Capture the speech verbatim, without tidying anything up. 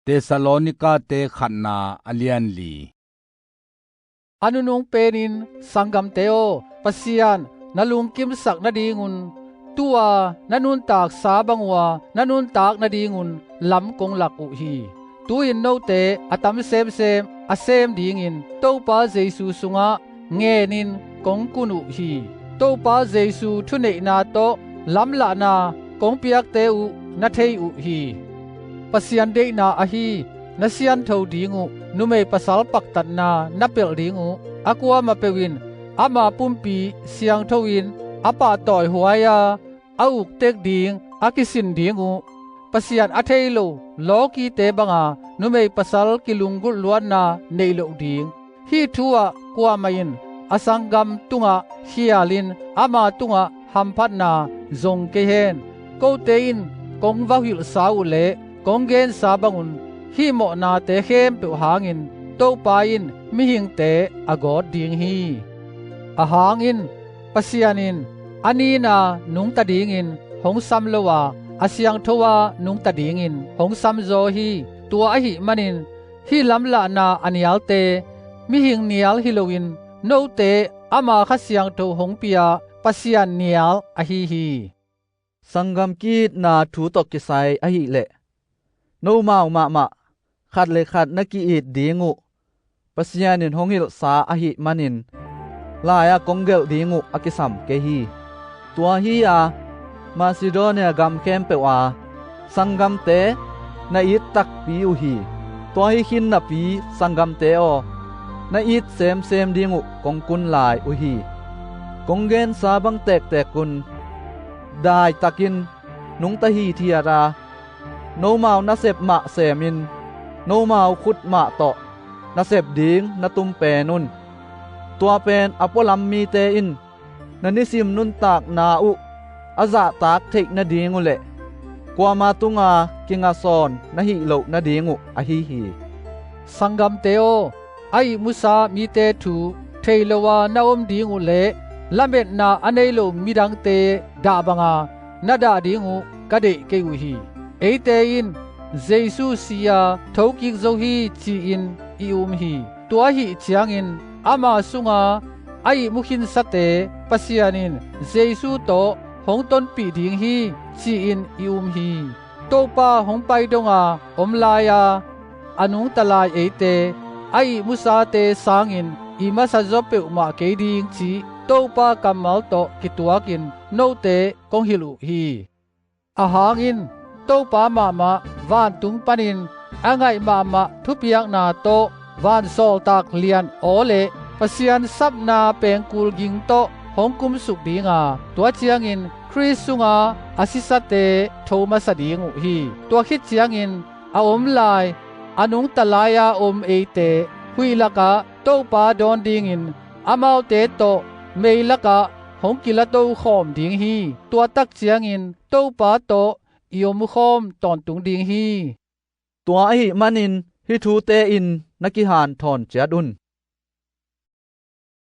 Thessalonika-te khatna a lianli. A nunung penin, sanggamte aw, Pasian na lungkimsak nadingun, tu-a na nuntaksa bang uh a na nuntak nadingun lam kong lak uh hi. Tu-in note a tam semsem a sem dingin Topa Jesu sungah ngenin kong kun uh hi. Topa Jesu thuneihna tawh lamlahna kong piakte uh na thei uh hi. Pasian deihna ahi na siangtho ding uh numei pasal paktatna na pelh ding uh a kuamah peuh in ama pumpi siangtho in a pahtawi huai-a a uktek ding a kisin ding uh. Pasian a thei lo lawkite banga numei pasal kilunggulh luatna neih loh ding. Hih thu-ah kuamah in a sanggam tungah khialin ama tungah hamphatna zong kei hen. Kote in kong va hilhsa uh le kong gensa bangun hih mawhnate khempeuh hangin Topa in mihingte a gawt ding hi. Ahang in Pasian in a nina nungta dingin hong sam lo a, a siangtho-a nungta dingin hong samzaw hi. Tua ahih manin hih lamlahna a nialte mihing nial hi loin note ama Kha Siangtho hong pia Pasian nial ahi hi. Sanggam ki-itna thu tawh kisai ahileh nomau mahmah khat le khat na ki-it ding uh Pasian in hong hilhsa ahih manin lai-ah kong gelh ding uh a kisam kei hi. Tua hi-a Macedonia gam khempeuh a sanggamte na it takpi uh hi. Tua hi khin napi sanggamte aw, na it semsem ding uh kong kun lai uh hi. Kong gensa bang tektek un daitakin nungta hithiat a, nomau nasep mah semin nomau khut mah tawh nasep ding na tum pen un. Tua pen a pualam mite in na nisim nuntakna uh a zahtak theih nading uh le kuama tunga kingasawn na hih loh nading uh ahi hi. Sanggamte aw, a ihmusa mite thu thei lo-a na om ding uh le lametna a nei lo midangte dah banga na dah ding uh ka deih kei uh hi. Eite in Jesu si-a thokik zo hi ci-in i um hi. Tua ahih ciangin ama sunga a ihmu khinsate Pasian in Jesu tawh hong tonpih ding hi ci-in i um hi. Topa hong pai donga om lai-a a nungta lai eite a ihmusate sangin i masa zaw peuhmah kei ding cih Topa kammal tawh kituakin note kong hilh uh hi. Ahang in Topa mahmah vantung panin a ngaih mahmah thupiakna tawh vansawltak lian aw le Pasian sapna pengkul ging tawh hong kumsuk dinga, tua ciangin Khrist sunga a sisate tho masa ding uh hi. Tua khit ciangin a om lai a nungta lai-a om eite huih lakah Topa dawn dingin amaute tawh mei lakah hong kilatokhawm ding hi. Tua tak ciangin Topa tawh i omkhawm tawntung ding hi. Tua ahih manin hih thute in na kihanthawn ciat un.